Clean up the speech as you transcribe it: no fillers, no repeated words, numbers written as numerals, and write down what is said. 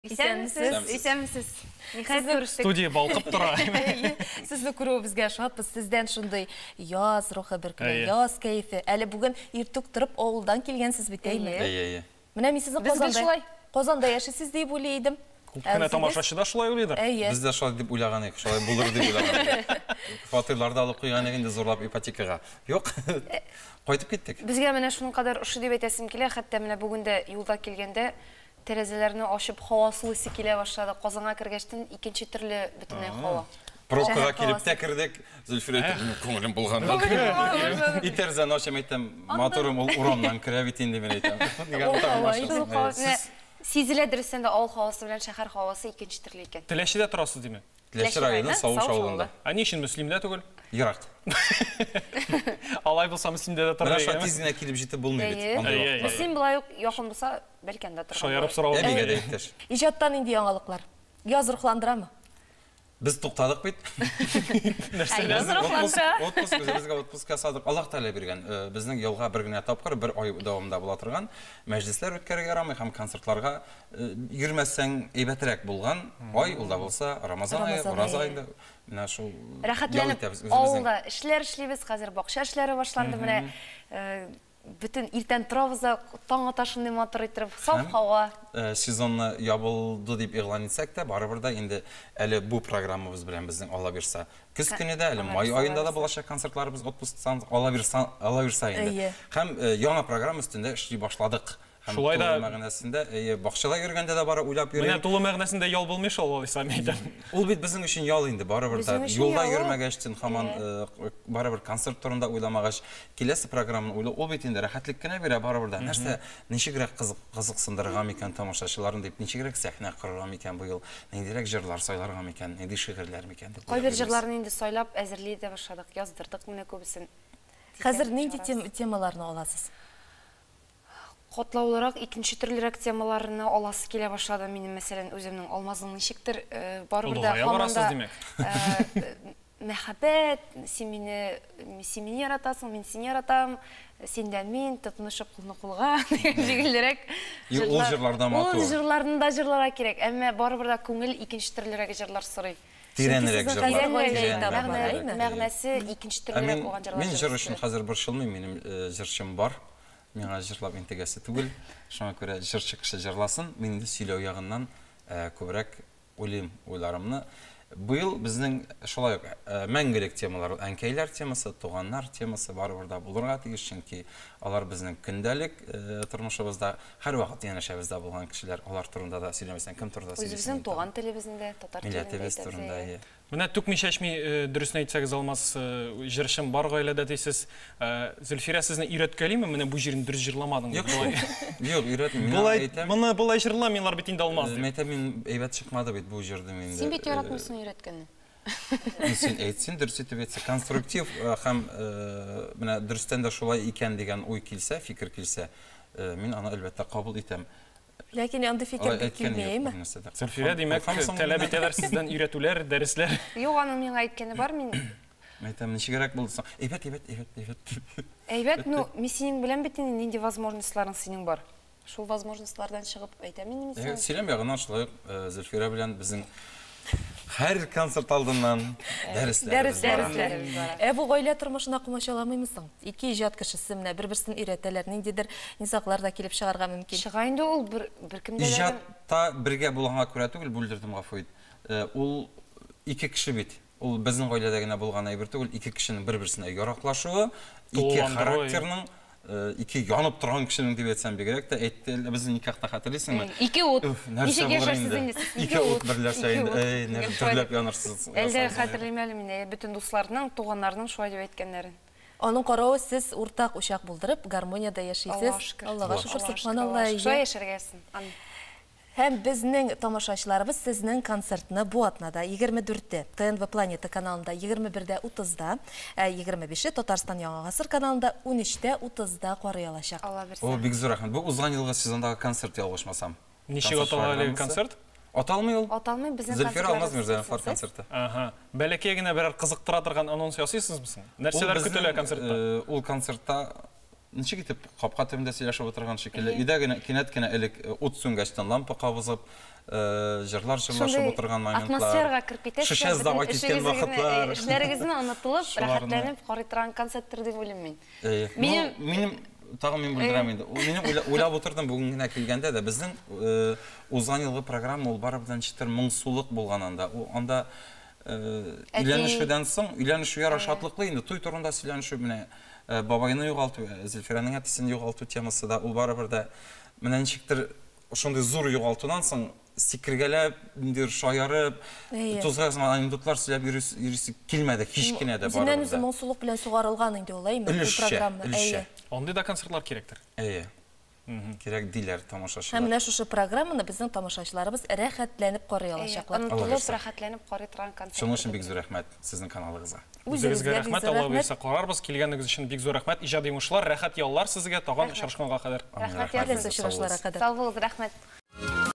Исәнмесез, исәнмесез. Ниһаять күрештек. Студия балкып тора. Сезне күрүебезгә шатбыз. Сездән шундый яз рухы бөркелә, яз кәефе. Әле бүген иртүк торып авылдан килгәнсез бит, әйме? Әйе, әйе. Менә мин сезне Казанда, Казанда яшисез дип уйлый идем. Күп кенә тамашачы да шулай уйлыйдыр. Әйе. Без дә шулай дип уйлаган идек, шулай булыр дип уйлаган идек. Фатирлар да алып куйган идек инде зурлап ипотекага. Юк, кайтып киттек. Безгә менә шуның кадәр ошый дип әйтәсем килә, хәтта менә бүген дә юлда килгәндә тәрәзәләрне ачып һава сулыйсы килә башлады. Казанга кергәчтен икенче төрле бөтенләй һава. Пробкага килеп тә кердек. Зөлфирә әйтә, минем күңелем булганда. И тәрәзәне ачам, әйтәм, матурым, ул урамнан керә бит инде, мин әйтәм. Сизелә дөрестән дә авыл һавасы белән шәһәр һавасы икенче төрле икән. Теләчедә торасыз, димәк? Теләче районы, Сауш авылында. Ә ни өчен Мөслимдә түгел? Ерак. Алай булса Мөслимдә дә торырга. Менә шулай тиз генә килеп җитеп булмый бит. Әйе. Мөслим болай ук якын булса, бәлки анда торган. Шаярып сорау. Әбигә дә иптәш. Иҗатта нинди яңалыклар? Яз рухландырамы? Без туктадык бит. Нәрсәдән? Отпуск, үзебезгә отпуск ясадык. Аллаһ Тәгалә биргән. Безнең елга бер генә тапкыр, бер ай дәвамында була торган мәҗлесләр үткәрергә ярамый һәм концертларга йөрмәсәң әйбәтрәк булган ай, ул да булса Рамазан ае, ураза аенда менә шул ял итәбез үзебезнең. Авылда эшләр эшлибез, хәзер бакча эшләре башланды менә. Бөтен иртән торабыз да, таң ата шундый матур иттереп, саф һава. Сезонны ябылды дип игълан итсәк тә, барыбер дә инде әле бу программабыз белән безнең, Алла бирса, көз көне дә, әле май аенда да булачак концертларыбыз, отпусктан Алла бирса, Алла бирса инде. Һәм яңа программа өстендә эшли башладык. Һәм Шулай да тулы мәгънәсендә, әйе, бакчада йөргәндә дә бары уйлап йөрим. Менә тулы мәгънәсендә ял булмый шул, алайса, мин әйтәм. Ул бит безнең өчен ял инде, барыбер дә. Безнең өчен Юлда ял ул. йөрмәгәч, һаман барыбер концерт турында уйламагач, киләсе программаны уйлау, ул бит инде рәхәтлек кенә бирә барыбер дә. Нәрсә, ничегрәк кызык, кызыксындырырга микән тамашачыларны дип, ничегрәк сәхнә корырга микән быел, ниндирәк җырлар сайларга микән, нинди шигырьләр микән дип уйлап Кайбер йөрибез. җырларны инде сайлап, әзерли дә башладык, яздырдык менә күбесен. Хәзер нинди темаларны аласыз? Катлаулырак, икенче төрлерәк темаларны аласы килә башлады минем, мәсәлән, үземнең Алмазның ничектер, барыбер дә Олыгая һаман барасыз, да димәк. мәхәббәт, син мине, син мине яратасың, мин сине яратам, син дә мин, тотынышып кулны кулга дигән җиңелрәк Юк, ул җырлар да матур. Ул җырларны да җырларга кирәк, әмма барыбер дә күңел икенче төрлерәк җырлар сорый. Тирәнрәк җырлар. Тирәнрәк, мәгънәсе икенче төрлерәк булган җырлар. Мин җыр өчен хәзер борчылмыйм, минем җырчым бар. Миңа җырлап интегәсе түгел. Шуңа күрә җырчы кеше җырласын, мин инде сөйләү ягыннан күбрәк уйлыйм уйларымны. Быел безнең шулай ук мәңгелек темалар, ул әнкәйләр темасы, туганнар темасы барыбер дә булырга тиеш, чөнки алар безнең көндәлек тормышыбызда һәрвакыт янәшәбездә булган кешеләр, алар турында да сөйләмәсәң, кем турында сөйлисең? Үзебезнең туган телебезне дә, татар телен дә Милләтебез турында, әйе. Менә түкми-чәчми, дөресен әйтсәгез, Алмаз, җырчым бар гаиләдә дисез. Зөлфирә сезне өйрәткәлиме, менә бу җирен дөрес җырламадың дип? Юк шул. Юк, өйрәтми. Мин Болай, әйтәм. Моны болай җырламыйлар бит инде, Алмаз, дип. Мин әйтәм, мин әйбәт чыкмады бит бу җыр дим инде. Син бит яратмыйсың өйрәткәнне. Син әйт, син дөрес итеп әйтсә, конструктив һәм менә дөрестән дә шулай икән дигән уй килсә, фикер килсә, мин аны әлбәттә кабул итәм. Ләкин андый фикер бик килми, әйме? Зөлфирә, димәк, таләп итәләр сездән өйрәтүләр, дәресләр. Юк, аның миңа әйткәне бар, мин. Әйтәм, ничегрәк булды соң? Әйбәт, әйбәт, әйбәт, әйбәт. Әйбәт, ну, мин синең белән бит инде нинди возможностьларың синең бар. Шул возможностьлардан чыгып әйтәм инде мин сиңа. Сөйләм ягыннан шулай ук Зөлфирә белән безнең һәр концерт алдыннан дәресләребез бара. Дәресләребез бара. Ә бу гаилә тормышына комачауламыймы соң? Ике иҗат кешесе менә бер-берсен өйрәтәләр, ниндидер низаглар да килеп чыгарга мөмкин. Чыга инде ул бер беркемдә дә. Иҗатта бергә булганга күрә түгел, бүлдердем, гафу ит. Ул ике кеше бит. Ул безнең гаиләдә генә булган әйбер түгел, ике кешенең бер-берсенә яраклашуы, ике характерның, ике янып торган кешенең дип әйтсәм бигрәк тә, әйтте, безнең никахта хәтерлисеңме? Ике ут. Ничек яшәрсез инде сез? Ике ут берләшә инде. Әй, дөрләп янырсыз. Әле дә хәтерлим әле мин, бөтен дусларның, туганнарның шулай дип әйткәннәрен. Аның каравы сез уртак учак булдырып, гармониядә яшисез. Аллага шөкер. Аллага шөкер, субханалла. Шулай яшәргә язсын. Амин. Һәм безнең тамашачыларыбыз сезнең концертны бу атнада 24-те ТНВ Планета каналында 21:30-да, ә 25-е Татарстан Яңа гасыр каналында 13:30-да карый алачак. Алла бирсә. О, бик зур рәхмәт. Бу узган елгы сезондагы концерт, ялгышмасам. Ничек атала әлеге концерт? Аталмый ул. Аталмый, безнең Зөлфирә Алмаз Мирзаяновлар концерты. Ага. Бәләкәй генә берәр кызыктыра торган анонс ясыйсызмы соң? Нәрсәләр көтелә концертта? Ул концертта Ничек итеп капка төбендә сөйләшеп утырган шикелле, өйдә генә кинәт кенә элек ут сүнгәчтән лампа кабызып, җырлар җырлашып утырган моментлар. Атмосферага кереп китәсез. Шешә сдавать иткән вакытлар. Эшләрегезне онытылып, рәхәтләнеп карый торган концерттыр дип уйлыйм мин. Минем минем тагын мин бүлдерәм инде. Минем уйлап утырдым бүген генә килгәндә дә безнең узган елгы программа ул барыбер ничектер моңсулык булган анда. Анда өйләнешүдән соң, өйләнешү яра шатлыклы инде, туй турында сөйләнешү менә бабайны югалту, Зөлфирәнең әтисен югалту темасы да ул барыбер дә менә ничектер шундый зур югалтудан соң сикергәләп, ниндидер шаярып, тузга язган анекдотлар сөйләп йөрисе килмәде һич кенә дә барыбер. Үзеннән үзе моңсулык белән сугарылган инде ул, әйме? Өлешчә, өлешчә. Андый да концертлар кирәктер. Әйе. Кирәк диләр тамашачылар. Һәм менә шушы программаны безнең тамашачыларыбыз рәхәтләнеп карый алачаклар. Онытылып, рәхәтләнеп карый торган концерт. Шуның өчен бик зур рәхмәт сезнең каналыгызга. Үзегезгә рәхмәт, Алла боерса карарбыз. Килгәнегез өчен бик зур рәхмәт. Иҗади уңышлар, рәхәт яллар сезгә. Тагын очрашканга кадәр. Рәхмәт, Киләсе очрашларга кадәр. Сау булыгыз, рәхмәт.